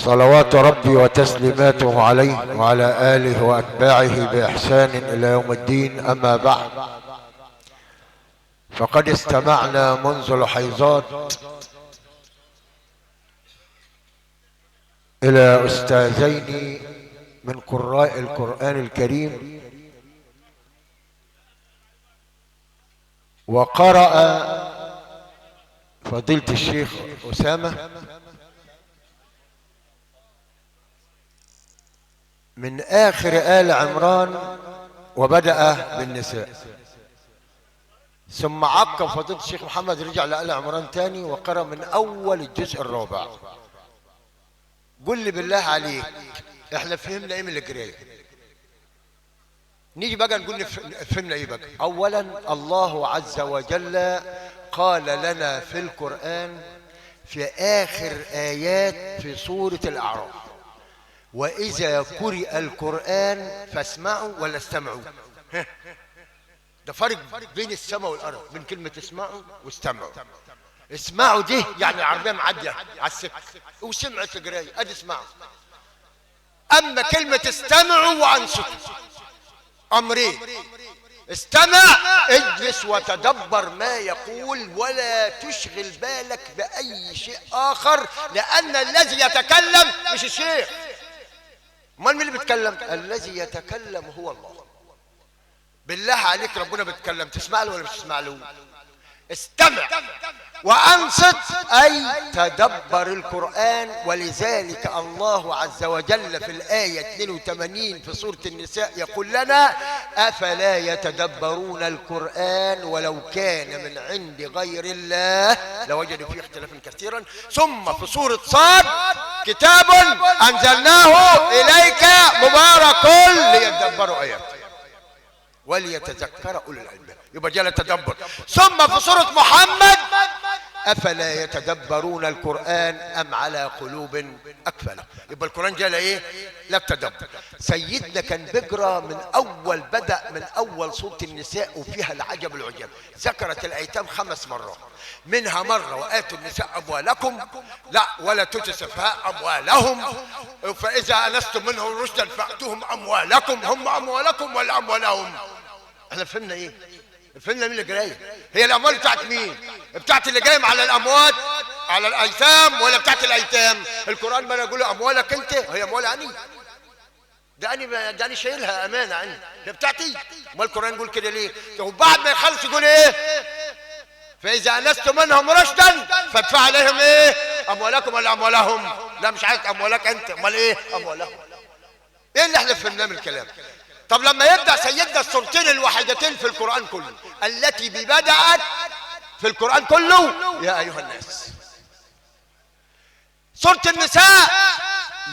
صلوات ربي وتسليماته عليه وعلى آله وأتباعه بإحسان إلى يوم الدين. أما بعد، فقد استمعنا منذ لحظات إلى أستاذين من قراء القرآن الكريم، وقرأ فضيلة الشيخ أسامة من آخر آل عمران وبدأ بالنساء، ثم عقب فضيلة الشيخ محمد رجع لآل عمران تاني وقرأ من أول الجزء الرابع. قل لي بالله عليك، احنا فهمنا ايه من القراية؟ نيجي بقى نقول فهمنا ايه بقى. اولا، الله عز وجل قال لنا في القرآن في آخر آيات في سورة الأعراف: وإذا قرئ القرآن فاسمعوا ولا استمعوا. ده فرق بين السماء والأرض، بين كلمة اسمعوا واستمعوا. اسمعوا دي يعني العربية معدية على السكة وسمعت القراية، ادي اسمعوا. أما كلمة استمعوا وأنصتوا، أمرين: استمع، اجلس وتدبر ما يقول ولا تشغل بالك بأي شيء آخر، لأن الذي يتكلم مش الشيخ. امال مين اللي بيتكلم؟ الذي يتكلم هو الله. بالله عليك، ربنا بيتكلم، تسمع له ولا مش تسمع له؟ استمع وأنصت، أي تدبر القرآن. ولذلك الله عز وجل في الآية 82 في سورة النساء يقول لنا: أفلا يتدبرون القرآن ولو كان من عند غير الله لوجدوا فيه اختلافا كثيرا. ثم في سورة صاد: كتاب أنزلناه إليك مبارك ليدبروا آياته وليتذكر أولو الألباب. يبقى جاء التدبر. ثم في سورة محمد: أفلا يتدبرون القرآن أم على قلوب أقفالها. يبقى القرآن جاء إيه؟ لا التدبر. سيدنا كان بيقرأ من أول، بدأ من أول سورة النساء وفيها العجب العجاب. ذكرت الأيتام 5 مرات، منها مرة وآتوا النساء أموالكم، لا ولا تؤتوا السفهاء أموالهم، فإذا أنستم منهم رشدا فأتوهم أموالكم. هم أموالكم ولا أموالهم؟ احنا فهمنا ايه؟ فهمنا مين اللي جاي؟ هي الاموال بتاعت مين؟ بتاعت اللي جاي على الاموات، على الايتام، ولا بتاعت الايتام؟ القران ما يقول اموالك انت، هي اموال عني، ده انا شايلها امانه عندي، ده بتاعتي. امال القران يقول كده ليه؟ وبعد ما يخلص يقول ايه؟ فاذا انستم منهم رشدا فادفع عليهم ايه؟ اموالكم ولا اموالهم؟ لا مش عايز اموالك انت، امال ايه؟ اموالهم. ايه اللي احنا فهمناه من الكلام؟ طب لما يبدأ سيدنا السورتين الوحيدتين في القرآن كله التي بدأت في القرآن كله يا أيها الناس، سورة النساء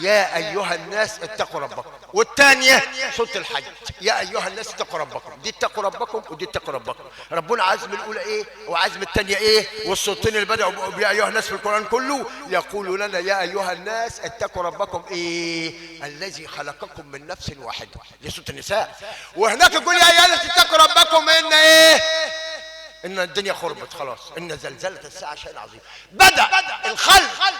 يا أيها الناس اتقوا ربكم، والثانية سورة الحج يا أيها الناس اتقوا ربكم. دي اتقوا ربكم ودي اتقوا ربكم. ربنا عزم الأولى إيه وعزم الثانية إيه؟ والسورتين اللي بدأوا بيا أيها الناس في القرآن كله يقولوا لنا يا أيها الناس اتقوا ربكم إيه؟ الذي خلقكم من نفس واحدة، دي سورة النساء. وهناك يقول يا أيها الناس اتقوا ربكم إن إيه؟ إن الدنيا خربت خلاص، إن زلزلة الساعة شيء عظيم. بدأ الخلق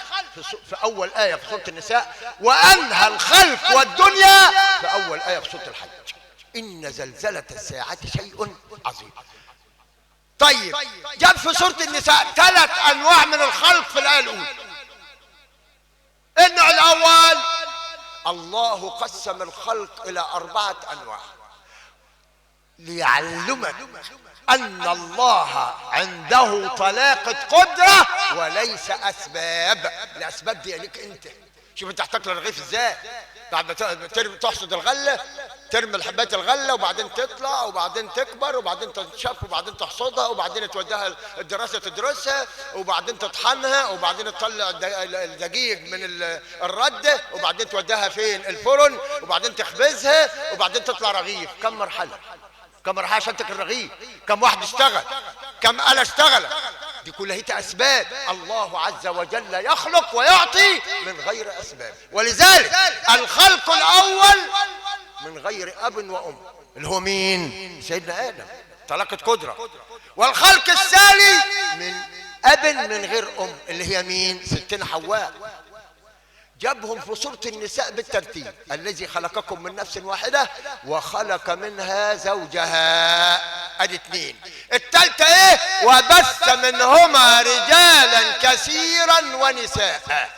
في أول آية في سورة النساء، وأنهى الخلق والدنيا في أول آية في سورة الحج. إن زلزلة الساعة شيء عظيم. طيب، جاب في سورة النساء 3 أنواع من الخلق في الآية الأولى. النوع الأول، الله قسم الخلق إلى 4 أنواع ليعلمك أن الله عنده طلاقة قدرة وليس أسباب. الأسباب دي ليك أنت. شوف أنت هتاكل الرغيف إزاي؟ بعد ما تحصد الغلة، ترمي حبات الغلة، وبعدين تطلع، وبعدين تكبر، وبعدين تنشف، وبعدين تحصدها، وبعدين توديها الدراسة تدرسها، وبعدين تطحنها، وبعدين تطلع الدقيق من الردة، وبعدين توديها فين؟ الفرن، وبعدين تخبزها، وبعدين تطلع رغيف. كم مرحلة؟ كم مرحلة عشان تاكل رغيف؟ كم واحد اشتغل؟ كم آلة اشتغلت؟ دي كلها هي أسباب. الله عز وجل يخلق ويعطي من غير أسباب. ولذلك الخلق الأول من غير أب وأم اللي هو مين؟ سيدنا آدم، طلاقة قدرة. والخلق الثاني من أب من غير أم اللي هي مين؟ ستنا حواء. جابهم في سورة النساء بالترتيب: الذي خلقكم من نفس واحدة وخلق منها زوجها، ادي 2. الثالثة ايه؟ وبث منهما رجالا كثيرا ونساء.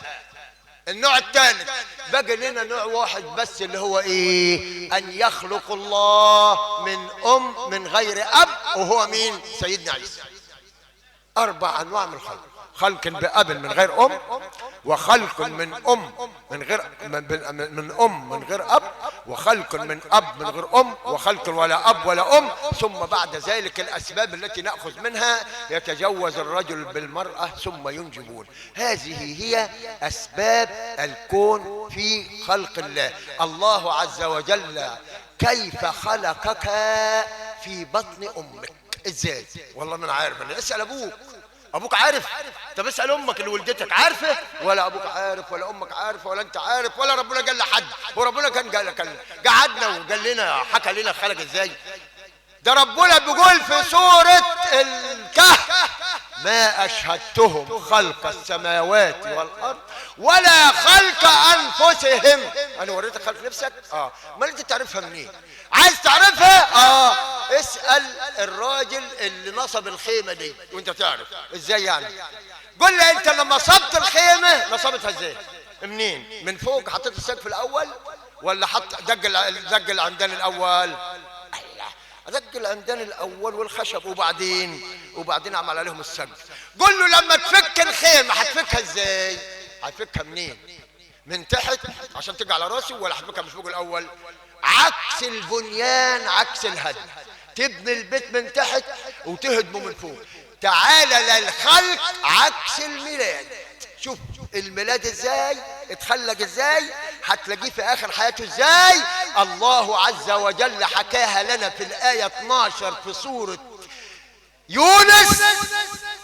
النوع الثالث. بقى لنا نوع واحد بس اللي هو ايه؟ ان يخلق الله من ام من غير اب، وهو مين؟ سيدنا عيسى. 4 انواع من الخلق: خلق بأب من غير أم، وخلق من أم من غير من أم من غير أب، وخلق من أب من غير أم، وخلق ولا أب ولا أم. ثم بعد ذلك الأسباب التي نأخذ منها يتجوز الرجل بالمرأة ثم ينجبون. هذه هي أسباب الكون في خلق الله. الله عز وجل كيف خلقك في بطن أمك؟ إزاي؟ والله ما أنا عارف، أنا اسأل أبوك. ابوك عارف؟ طب اسال امك اللي ولدتك، عارفه؟ ولا ابوك عارف ولا امك عارفه ولا انت عارف ولا ربنا قال لحد. وربنا كان قال قعدنا وقال لنا، حكى لنا خلق ازاي؟ ده ربنا بيقول في سورة الكهف: ما اشهدتهم خلق السماوات والارض ولا خلق انفسهم. انا وريتك خلق نفسك؟ امال انت تعرفها منين؟ عايز تعرفها؟ اسأل الراجل اللي نصب الخيمة دي وانت تعرف ازاي. يعني قول لي انت لما نصبت الخيمة نصبتها ازاي؟ منين؟ من فوق حطيت السقف الاول ولا حط دق العمدان الاول؟ دق العمدان الاول والخشب، وبعدين عمل عليهم السقف. قول له لما تفك الخيمة هتفكها ازاي؟ هتفكها منين؟ من تحت عشان تيجي على راسي، ولا هتفكها من فوق الاول؟ عكس البنيان عكس الهدم. تبني البيت من تحت وتهدمه من فوق. تعالى للخلق عكس الميلاد. شوف الميلاد ازاي اتخلق ازاي، هتلاقيه في اخر حياته ازاي. الله عز وجل حكاها لنا في الآية 12 في سورة يونس: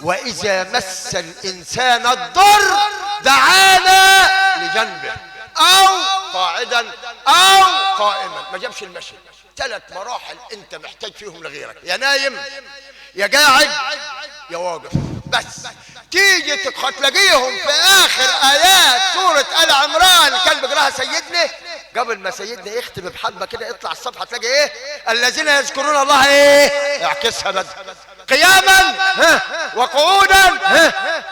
وإذا مس الإنسان الضر دعانا لجنبه أو قاعدا أو قائما. ما جابش المشي. 3 مراحل أنت محتاج فيهم لغيرك: يا نايم يا قاعد يا واقف. بس تيجي تلاقيهم في آخر آيات سورة آل عمران كان بيقراها سيدنا قبل ما سيدنا يختم بحبة كده. اطلع الصفحة تلاقي ايه؟ الذين يذكرون الله ايه؟ اعكسها بس: قياما وقعودا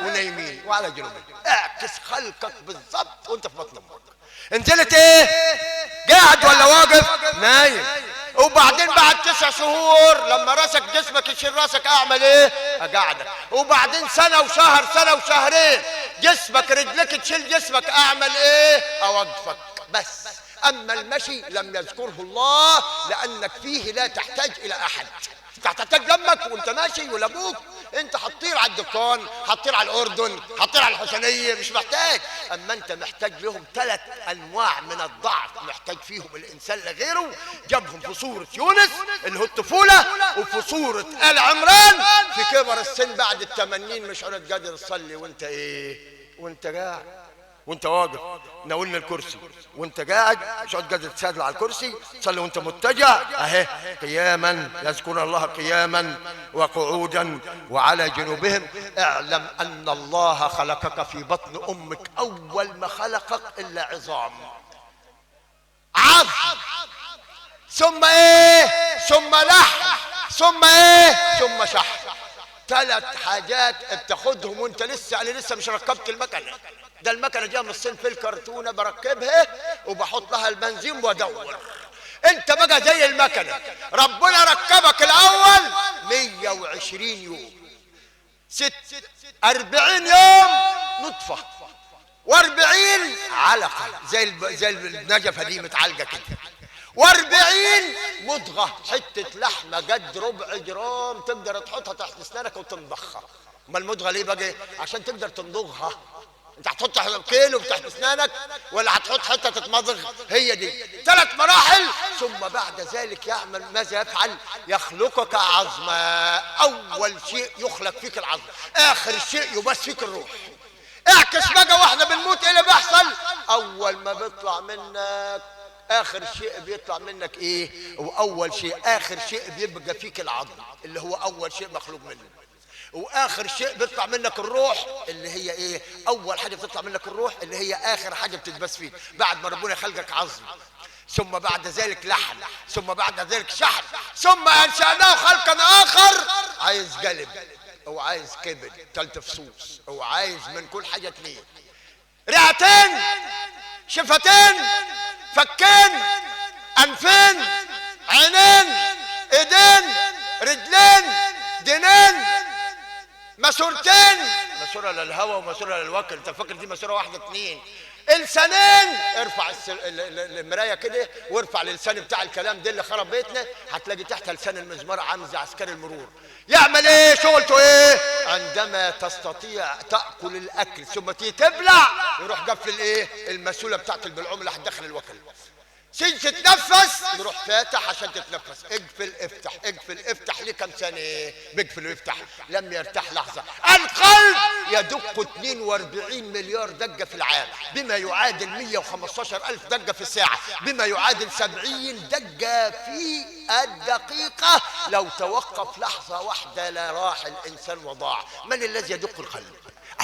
ونايمين وعلى جنوبهم. اعكس خلقك بالظبط وانت في بطن امك. نزلت ايه؟ قاعد ولا واقف؟ نايم. وبعدين بعد 9 شهور لما راسك جسمك يشيل راسك اعمل ايه؟ اقعدك. وبعدين سنة وشهر، سنة وشهرين، جسمك رجلك تشيل جسمك، اعمل ايه؟ اوقفك. بس اما المشي لم يذكره الله لانك فيه لا تحتاج الى احد. تحتاج لامك وانت ماشي ولا ابوك، انت هتطير على الدكان، هتطير على الاردن، هتطير على الحسينية، مش محتاج. اما انت محتاج لهم 3 انواع من الضعف محتاج فيهم الانسان لغيره. جابهم في سورة يونس اللي هو الطفولة، وفي سورة ال عمران في كبر السن بعد 80 مش قادر تصلي وانت ايه؟ وانت قاعد وانت واقف. ناولنا الكرسي وانت قاعد مش قادر تسادل على الكرسي، تصلي وانت متجع اهي: قياما يذكرون الله قياما وقعودا وعلى جنوبهم. اعلم ان الله خلقك في بطن امك اول ما خلقك الا عظام، عظم، ثم ايه؟ ثم لحم، ثم ايه؟ ثم شحم. 3 حاجات بتاخدهم وانت لسه، انا لسه مش ركبت المكنه. ده المكنه جاية من الصين في الكرتونه، بركبها وبحط لها البنزين وادور. انت بقى زي المكنه، ربنا ركبك الاول 120 يوم، 40 يوم نطفة، و40 علقه زي النجفه دي متعالجه كده، و40 مضغة، حتة لحمه قد ربع جرام تقدر تحطها تحت اسنانك وتمضخها. ما المضغة ليه بقى؟ عشان تقدر تمضغها. انت هتحط كيلو تحت اسنانك ولا هتحط حتة تتمضغ؟ هي دي 3 مراحل. ثم بعد ذلك يعمل ماذا يفعل؟ يخلقك عظما. اول شيء يخلق فيك العظم، اخر شيء يبث فيك الروح. اعكس بقى واحنا بنموت ايه اللي بيحصل؟ اول ما بيطلع منك اخر شيء بيطلع منك ايه؟ واول شيء اخر شيء بيبقى فيك العظم اللي هو اول شيء مخلوق منه. واخر شيء بيطلع منك الروح اللي هي ايه؟ اول حاجة بتطلع منك الروح اللي هي اخر حاجة بتتبس فيك بعد ما ربنا خلقك عظم، ثم بعد ذلك لحم، ثم بعد ذلك شحم، ثم انشأناه خلقا اخر. عايز قلب او عايز كبد 3 فصوص، او عايز من كل حاجة 2، رئتين، شفتين، فكين، انفين، عينين، ايدين، رجلين، دينين، ماسورتين، ماسوره للهواء وماسوره للوكل، انت فاكر دي ماسوره واحدة؟ 2، لسانين. ارفع المراية كده وارفع اللسان بتاع الكلام ده اللي خرب بيتنا، هتلاقي تحت لسان المزمار عامل زي عسكري المرور. يعمل ايه؟ شغلته ايه؟ عندما تستطيع تاكل الاكل ثم تيجي تبلع يروح قفل الايه؟ الماسوله بتاعت البلعوم اللي هتدخل الوكل. تيجي تتنفس يروح فاتح عشان تتنفس. اقفل افتح اقفل افتح. ليه كم سنة بيقفل ويفتح؟ لم يرتاح لحظة. القلب يدق 42 مليار دقه في العام، بما يعادل 115 ألف دقه في الساعة، بما يعادل 70 دقه في الدقيقة. لو توقف لحظة واحدة لراح الانسان وضاع. من الذي يدق القلب؟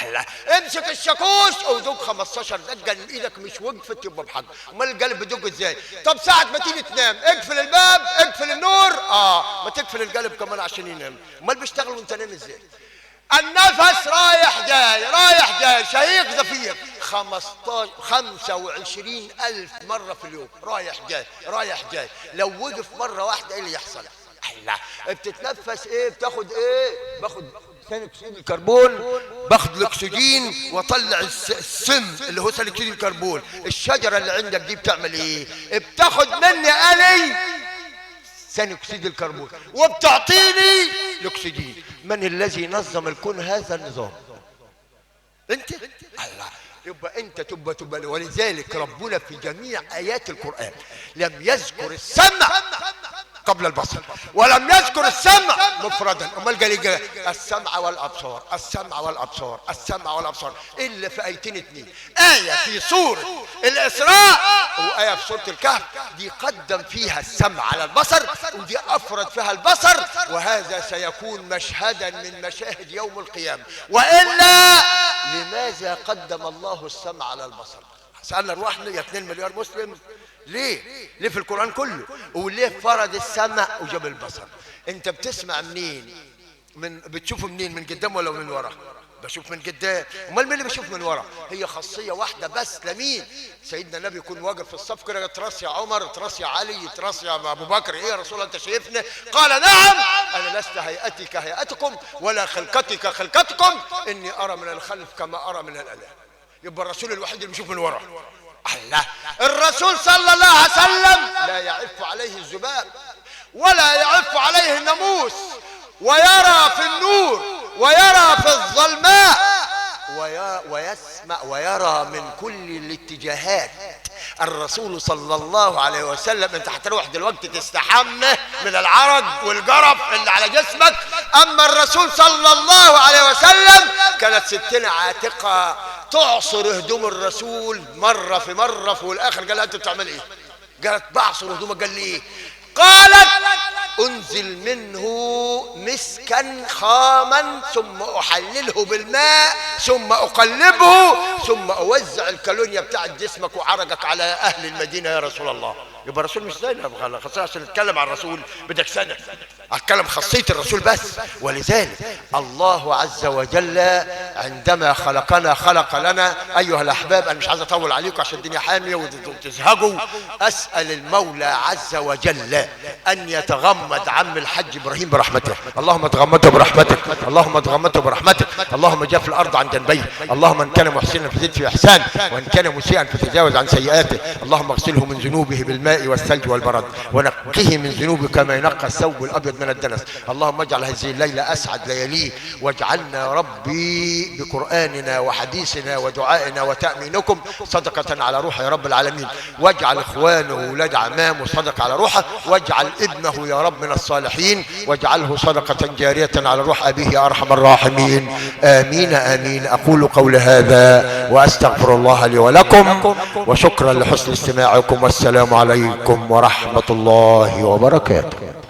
الله. امسك الشاكوش ودق 15 دقه، ان ايدك مش وقفت يبقى بحاجة. امال القلب بيدق ازاي؟ طب ساعة ما تيجي تنام اقفل الباب، اقفل النور، ما تقفل القلب كمان عشان ينام. امال بيشتغل وانت نايم ازاي؟ النفس رايح جاي رايح جاي، شهيق زفير 25 ألف مرة في اليوم، رايح جاي رايح جاي. لو وقف مرة واحدة ايه اللي يحصل؟ الله. بتتنفس ايه؟ بتاخد ايه؟ باخد ثاني اكسيد الكربون، باخد الاكسجين واطلع السم اللي هو ثاني اكسيد الكربون. الشجرة اللي عندك دي بتعمل ايه؟ بتاخد مني الي ثاني اكسيد الكربون وبتعطيني الاكسجين. من الذي نظم الكون هذا النظام؟ انت. الله. يبقى انت تبقى. ولذلك ربنا في جميع ايات القران لم يذكر السمع قبل البصر، ولم يذكر السمع مفردا. امال قال ايه؟ السمع والابصار، السمع والابصار، السمع والابصار، الا في ايتين 2، ايه في سورة الاسراء وايه في سورة الكهف. دي قدم فيها السمع على البصر، ودي افرد فيها البصر، وهذا سيكون مشهدا من مشاهد يوم القيامة. والا لماذا قدم الله السمع على البصر؟ سألنا ارواحنا يا 2 مليار مسلم ليه؟ ليه في القرآن كله؟ وليه فرض السمع وجاب البصر؟ انت بتسمع منين؟ من بتشوفه منين؟ من قدام ولا من ورا؟ بشوف من قدام. امال مين اللي بيشوف من ورا؟ هي خاصية واحدة بس لمين؟ سيدنا النبي يكون واقف في الصف كده، تراس يا عمر، تراس يا علي، تراس يا ابو بكر، ايه يا رسول الله انت شايفنا؟ قال نعم، انا لست هيئتي كهيئتكم ولا خلقتي كخلقتكم، اني ارى من الخلف كما ارى من الامام. يبقى الرسول الوحيد اللي بيشوف من ورا. الله. الرسول صلى الله عليه وسلم لا يعف عليه الذباب ولا يعف عليه الناموس، ويرى في النور ويرى في الظلماء، ويسمع ويرى من كل الاتجاهات. الرسول صلى الله عليه وسلم انت هتروح دلوقتي تستحمى من العرق والجرف اللي على جسمك، اما الرسول صلى الله عليه وسلم كانت ستنا عاتقه تعصر هدوم الرسول مرة في مرة، في والاخر قال لها انت بتعمل ايه؟ قالت بعصر هدومك. قال لي ايه؟ قالت انزل منه مسكا خاما ثم احلله بالماء ثم اقلبه ثم اوزع الكالونيا بتاعت جسمك وعرقك على اهل المدينة يا رسول الله. يبقى الرسول مش زينا، خاصة عشان نتكلم عن الرسول بدك سنة، اتكلم خاصية الرسول بس. ولذلك الله عز وجل عندما خلقنا خلق لنا ايها الاحباب، انا مش عايز اطول عليكم عشان الدنيا حامية وتزهقوا. اسال المولى عز وجل ان يتغمد عم الحج ابراهيم برحمته. اللهم تغمده برحمتك، اللهم تغمده برحمتك، اللهم جاف الارض عن جنبيه، اللهم ان كان محسنا فزد في احسان، وان كان مسيئا فتجاوز عن سيئاته، اللهم اغسله من ذنوبه بالماء والثلج والبرد، ونقه من ذنوبه كما ينقى الثوب الابيض من الدنس. اللهم اجعل هذه الليلة اسعد لياليه، واجعلنا ربي بقراننا وحديثنا ودعائنا وتامينكم صدقه على روحه يا رب العالمين. واجعل اخوانه واولاد عمامه صدقه على روحه، واجعل ابنه يا رب من الصالحين، واجعله صدقه جارية على روح ابيه يا ارحم الراحمين. امين امين. اقول قول هذا واستغفر الله لي ولكم، وشكرا لحسن استماعكم، والسلام عليكم ورحمة الله وبركاته.